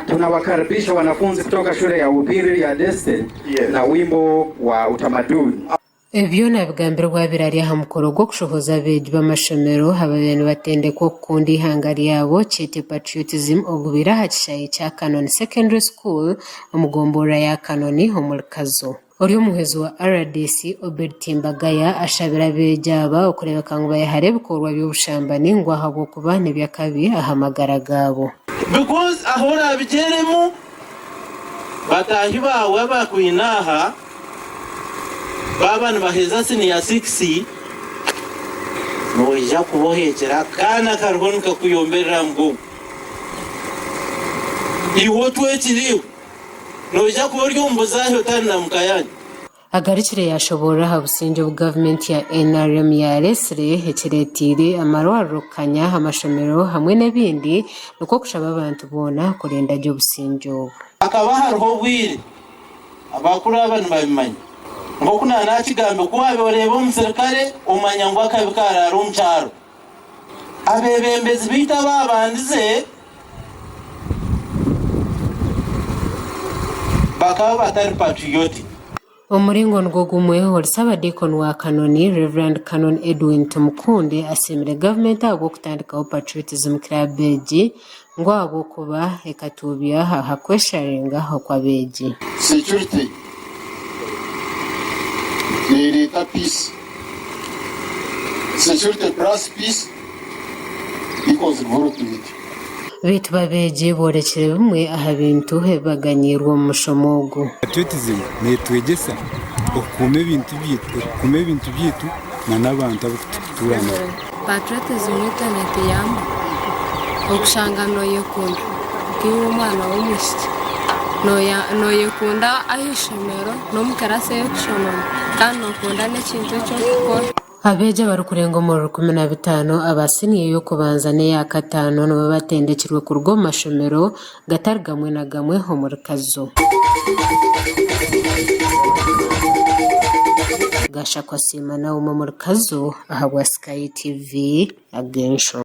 Tunawakaribisha wanafunzi kutoka shule ya upili ya Destiny na wimbo wa utamaduni. Ebi byona bigambirwe obu ari aha mukoro gw'okushohoza abeegi b'amashomero ababaire nibatendekwa okukunda eihanga ryabo kyete Patriotism ogubaire aha kishaayi kya Kanoni Secondary School omu gomborora ya Kanoni omuri Kazo. Ori omuhwezi wa rdc, Obed Timbagaya ashabire abeegi aba okureebeka ngu bayehara ebikorwa by'obushambani ngu ahabw'okuba n'eby'akabi aha magara gaabo. Because ahu oraabigyeremu bataahi baawe abakwine aha baaba nibaheza siniya sikisi, noija kuba oheekire akaana kariho nikakuyomberera aha mugongo. Iwe otwekire iwe. Noija kuba ori omu buzaahe otari na muka yaanyu. Agarukire yaashoboorora aha busingye obu gavumenti ya NRM yaareetsire ekireeteire amarwariro kukanya, amashomero hamwe n'ebindi nikwo kushaba abantu boona kurinda gye obusingye obu. Hakaba hariho obwire, abakuru aba nibabimanya, nk'oku naanakigambire, ku waabaire oreeba omuserukare omanya ngu akabi kaaraara omu kyaro. Abeebembezi baitu abaabandize bakaba batari patriotic. Omuringo nigwo gumwe, ori Ssabadiikoni wa Kanoni, Rev. Canon Edwin Tumukunde asiimire gavumenti ahabw'okutandikaho Patriotism Club egi ngu ahabw'okuba ekatuubya aha kwesharinga okw'abeegi. Security nereeta peace, security plus peace equals development. Beitu b'abeegi boorekire bimwe aha bintu ebi baganyiirwe omu mushomo ogu. Patriotism netwegyesa okukuuma ebintu byaitu, okukuuma ebintu byaitu na n'abantu abu turikutuura nabo. Patriotism itwe netuyamba okushanga noyekunda nk'iwe omwana w'omwishiki noyekunda ah'ishomero n'omu kirasi ei orikushomamu kandi nokunda n'ekintu eki orikukora. Abeegi abarikurenga omuri 15 aba siniya ey'okubanza n'eya kataano nibo batendekirwe kuruga omu mashomero gatari gamwe na gamwe omuri Kazo. Gashakwa Asiima Naomi omuri Kazo ahabwa Sky TV ag'enshonga.